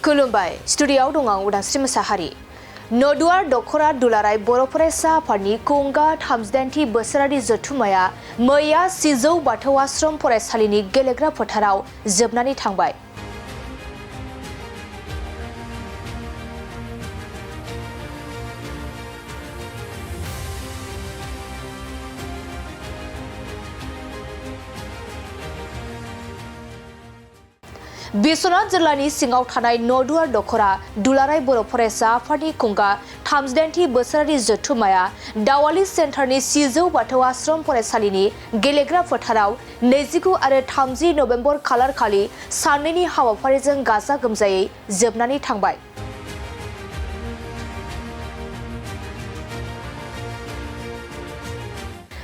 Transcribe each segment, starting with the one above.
खुलुमबाय स्टुडिय'आव दं आं उदांस्रि मोसाहारि। नदुवार दख'रा दुलाराय बर' फरायसा आफादनि कुंगा 38थि बोसोरारि जथुम्माया मैया सिजौ बाथौ आश्रम फरायसालिनि गेलेग्रा फोथाराव जोबनानै थांबाय। बिश्वनाथ जिल्लानि सिङाव थानाय नदुवार दख'रा दुलाराय बर' फरायसा आफादनि कुंगा 38थि बोसोरारि जथुम्माया दावाली सेन्टारनि सिजौ बाथौ आश्रम फरायसालिनि गेलेग्रा फोथाराव 29 आरो 30 नबेम्बर खालारखालि साननैनि हाबाफारिजों गाजा गोमजायै जोबनानै थांबाय।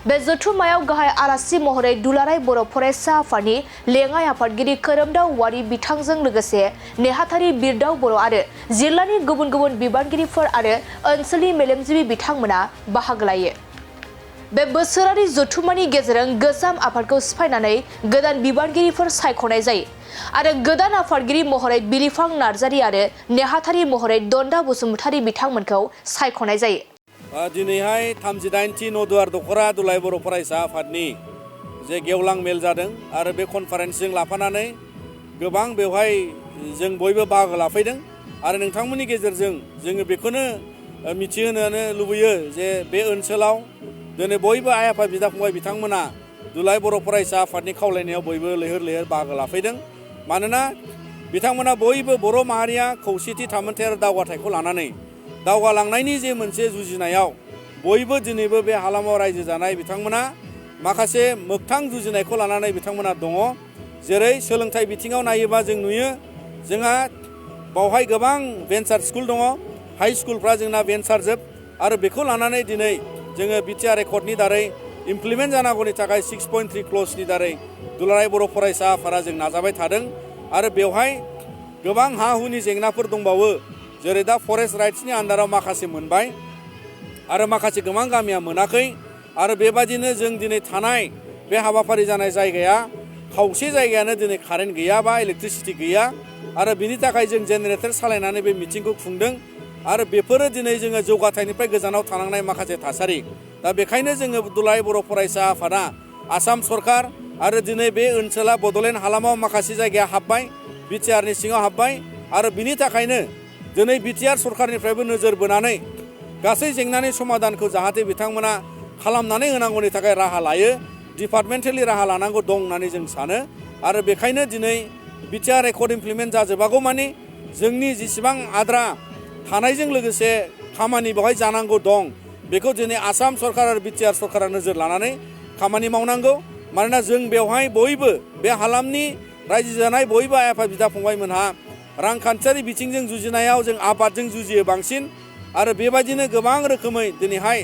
बे जथुम्मायाव गाहाय आलासि महरै दुलाराय बर' फरायसा आफादनि लेङाइ आफादगिरि खोरोमदाव औवारी बिथांजों लोगोसे नेहाथारि बिरदाव बर' आरो जिल्लानि गुबुन गुबुन बिबानगिरिफोर आरो ओनसोलनि मेलेमजिबि बिथांमोना बाहागो लायो। बे बोसोरारि जथुम्मानि गेजेरजों गोजाम आफादखौ सिफायनानै गोदान बिबानगिरिफोर सायख'नाय जायो आरो गोदान आफादगिरि महरै बिलिफां नार्जारि आरो नेहाथारि महरै दन्दा बसुमतारी बिथांमोनखौ सायख'नाय जायो। दिनैहाय 38थि नदुवार दख'रा दुलाराय बर' फरायसा आफादनि जे गेवलां मेल जादों आरो बे कनफारेन्सजों लाफानानै गोबां बेवहाय जों बयबो बाहागो लाफैदों आरो नोंथांमोननि गेजेरजों जोङो बेखौनो मिथिहोनो लुबैयो जे बे ओनसोलाव दिनै बयबो आइ आफा बिदा फंबाय बिथांमोना दुलाराय बर' फरायसा आफादनि खावलायनायाव बयबो लैहोर लैहोर बाहागो लाफैदों। मानोना बिथांमोना बयबो बर' माहारिया खौसेथि थामोनथाय आरो दावगाथायखौ लानानै दावगालांनायनि जे मोनसे जुजिनायाव बयबो दिनैबो बे हालामाव रायजो जानाय बिथांमोना माखासे मोगथां जुजिनायखौ लानानै बिथांमोना दङ। जेरै सोलोंथाइ बिथिङाव नायोबा जों नुयो जोंहा बावहाय गोबां भेन्सार स्कुल दङ, हाई स्कुलफ्रा जोंना भेन्सारजोब आरो बेखौ लानानै दिनै जोङो बिटिआर एकर्डनि दारै इमप्लिमेन्ट जानांगौनि थाखाय 6.3 क्लजनि दारै दुलाराय बर' फरायसा आफादा जों नाजाबाय थादों आरो बेवहाय गोबां हा हुनि जेंनाफोर दंबावो। जेरै दा फरेस्ट राइट्सनि आन्दाराव माखासे मोनबाय आरो माखासे गोबां गामिया मोनाखै आरो बेबादिनो जों दिनै थानाय बे हाबाफारि जानाय जायगाया खावसे जायगायानो दिनै कारेन्ट गैया बा इलेक्ट्रिसिटि गैया आरो बिनि थाखाय जों जेनेरेटर सालायनानै बे मिटिंखौ खुंदों आरो बेफोरो दिनै जोङो जौगाथायनिफ्राय गोजानाव थानांनाय माखासे थासारि। दा बेखायनो जोङो दुलाराय बर' फरायसा आफादा आसाम सरकार आरो दिनै बे ओनसोला बड'लेण्ड हालामाव माखासे जायगाया हाबबाय, बिटिआरनि सिङाव हाबबाय आरो बिनि थाखायनो दिनै बिटिआर सरकारनिफ्रायबो नोजोर बोनानै गासै जेंनानि समाधानखौ जाहाथे बिथांमोना खालामनानै होनांगौनि थाखाय राहा लायो, डिपार्टमेन्टेलि राहा लानांगौ दं होननानै जों सानो आरो बेखायनो दिनै बिटिआर एकर्ड इमप्लिमेन्ट जाजोबागौ मानि जोंनि जेसेबां आद्रा थानायजों लोगोसे खामानि बेवहाय जानांगौ दं बेखौ दिनै आसाम सरकार आरो बिटिआर सरकारा नोजोर लानानै खामानि मावनांगौ। मानोना जों बेवहाय बयबो बे हालामनि रायजो जानाय बयबो आइ आफा बिदा फंबायमोनहा रांखान्थियारि बिथिंजों जुजिनायाव जों आबादजों जुजियो बांसिन आरो बेबायदिनो गोबां रोखोमै दिनैहाय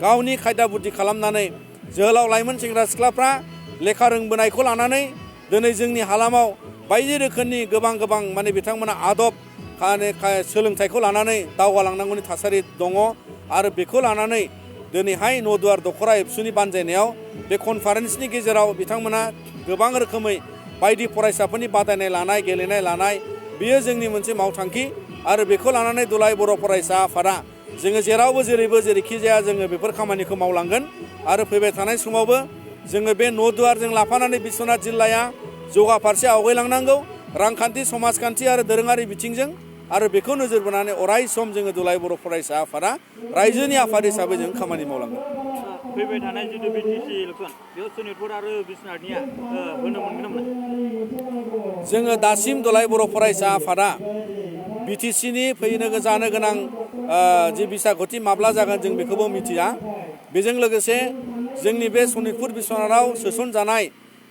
गावनि खायदा बुद्धि खालामनानै जोहोलाव लाइमोन सेंग्रा सिख्लाफ्रा लेखा रोंबोनायखौ लानानै दिनै जोंनि हालामाव बायदि रोखोमनि गोबां माने बिथांमोना आदब सोलोंथाइखौ लानानै दावगालांनांगौनि थासारि दङ आरो बेखौ लानानै दिनैहाय नदुवार दख'रा एबसुनि बानजायनायाव बे कनफारेन्सनि गेजेराव बिथांमोना गोबां रोखोमै बायदि फरायसाफोरनि बादायनाय लानाय गेलेनाय लानाय बेयो जोंनि मोनसे मावथांखि आरो बेखौ लानानै दुलाराय बर' फरायसा आफादा जोङो जेरावबो जेरैबो जेरैखि जाया जोङो बेफोर खामानिखौ मावलांगोन आरो फैबाय थानाय समावबो जोङो बे नदुवारजों लाफानानै बिश्वनाथ जिल्लाया जौगा फारसे आवगायलांनांगौ रांखान्थि समाजखान्थि आरो दोरोङारि बिथिंजों आरो बेखौ नोजोर बोनानै अराय सम जोङो दुलाराय बर' फरायसा आफादा रायजोनि आफाद हिसाबै जों खामानि मावलांगोन। फैबाय थानाय जिथु बिटिसि इलेक्सन बेयाव सनितपुर आरो बिश्वनाथनिया होनो मोनगोन ना मोना? जोङो दासिम दुलाराय बर' फरायसा आफादा बिटिसिनि फैनो जानो गोनां जि बिसायख'थि माब्ला जागोन जों बेखौबो मिथिया। बेजों लोगोसे जोंनि बे सनितपुर बिश्वनाथाव सोसनजानाय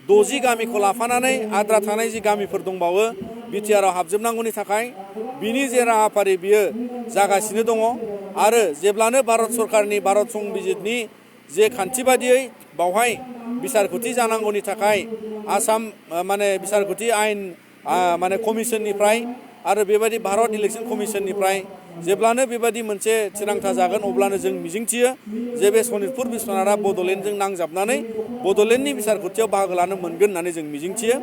60 गामिखौ लाफानानै आद्रा थानाय जि गामिफोर दंबावो बिटिआरआव हाबजोबनांगौनि थाखाय बिनि जे राहाफारि बियो जागासिनो दङ आरो जेब्लानो भारत सरकारनि भारत संबिजितनि जे खान्थि बादियै बावहाय बिसायख'थि जानांगौनि थाखाय आसाम माने बिसायख'थि आयेन माने कमिसननिफ्राय आरो बेबायदि भारत इलेक्सन कमिसननिफ्राय जेब्लानो बेबायदि मोनसे थिरांथा जागोन अब्लानो जों मिजिंथियो जे बे सनितपुर बिश्वनाथआ बड'लेण्डजों नांजाबनानै बड'लेण्डनि बिसायख'थियाव बाहागो लानो मोनगोन होननानै जों मिजिंथियो।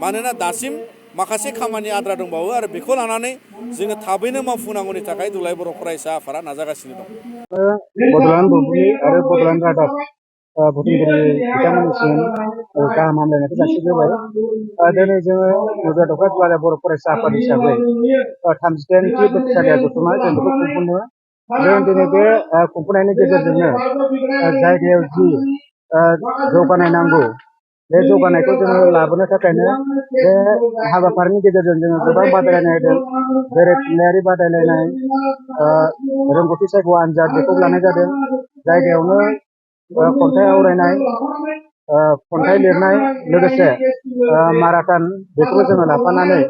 मानोना दासिम माखासे खामानि आद्रा दंबावो आरो बेखौ लानानै जोङो थाबैनो मावफुंनांगौनि थाखाय दुलाराय बर' फरायसा आफादा नाजागासिनो दं। बड'लेण्ड बुब्लि आरो बड'लेण्ड रादाब बुथुमगिरि बिथांमोननिसिम गाहाम हामलायनायखौ जासिग्रोबाय। दिनै जोङो नोगोर दख'रा दुलाराय बर' फरायसा आफाद हिसाबै 32थि बोसोरसालिया जथुम्मा जों बेखौ खुंफुङो। जों दिनै बे खुंफुंनायनि गेजेरजोंनो जायगायाव जि जौगानाय नांगौ बे जौगानायखौ जोङो लाबोनो थाखायनो बे हाबाफारिनि गेजेरजों जोङो गोबां बादायलायनाय होदों, जेरै थुनलाइयारि बादायलायनाय, रोंगौथि सायख' आनजाद बेखौ लानाय जादों। जायगायावनो खन्थाइ आवरायनाय, खन्थाइ लिरनाय, लोगोसे माराथन बेखौबो जोङो लाफानानै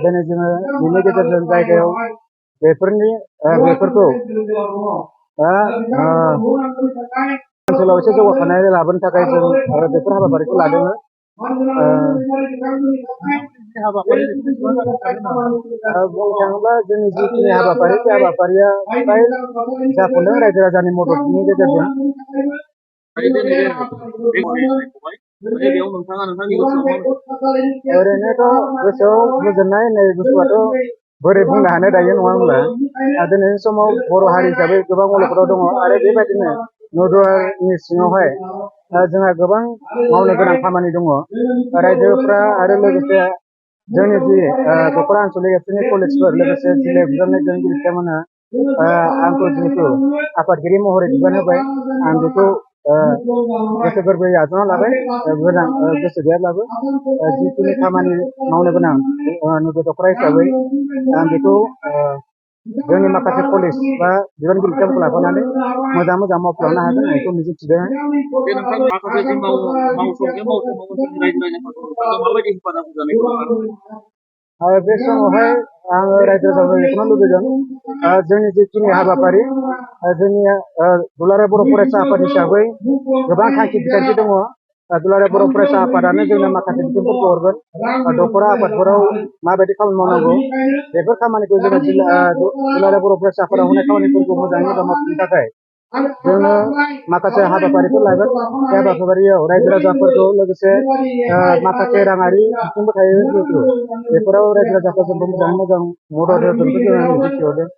दिनै जोङो बेनि गेजेरजों जायगायाव बेफोरखौ ओनसोलाव एसे जौगाखानाय लाबोनो थाखाय जों बेफोर हाबाफारिखौ लादों। बुंनो थाङोब्ला जोंनि जिखिनि हाबाफारि बे हाबाफारिया फ्राय जाफुंदों रायजो राजानि मददनि गेजेरजों। ओरैनोथ' गोसोआव गोजोननाय होननाय बुस्थुआथ' बोरै बुंनो हानो दायो, नङा होनब्ला? दिनैनि समाव बर' हारि हिसाबै गोबां अलखदाव दङ आरो बेबायदिनो नदुवारनि सिङावहाय जोंहा गोबां मावनो गोनां खामानि दङ। रायजोफ्रा आरो लोगोसे जोंनि जि दख'रा आनसलिक एबसुनि कलेजफोर, लोगोसे जिल्ला बिबाननि दैदेनगिरि बिथांमोनहा आंखौ जिहेतु आफादगिरि महरै बिबान होबाय, आं बेखौ गोसो गोरबोयै आजावना लाबाय। गोसो गैयाब्लाबो जिखिनि खामानि मावनो गोनां नोगोर दख'रा हिसाबै आं बेखौ जोंनि माखासे कलेज बा बिबानगिरि बिथांमोनखौ लाफानानै मोजां मावफुंलांनो हागोन आं बेखौ मिजिंथिदों। बे समावहाय आङो रायजो राजानो बेखौनो लुबैदों, जोंनि जिखिनि हाबाफारि जोंनि दुलाराय बर' फरायसा आफाद हिसाबै गोबां थांखि बिथांखि दङ। दुलाराय बर' फरायसा आफादानो जोंनो माखासे बिथोनफोरखौ हरगोन। दख'रा आफादफोराव माबायदि खामानि मावनांगौ बेफोर खामानिखौ जोङो दुलाराय बर' फरायसा आफादाव होनाय खामानिफोरखौ मोजाङै मोजां मावफुंनो थाखाय जोङो माखासे हाबाफारिफोर लागोन। बे हाबाफारियाव रायजो राजाफोरखौ लोगोसे माखासे राङारि बिथिंबो थायो जिहेतु बेफोराव रायजो राजाखौ जोंबो मोजाङै मोजां मदद होगोनखौ जोङो मिजिंथिहरदों।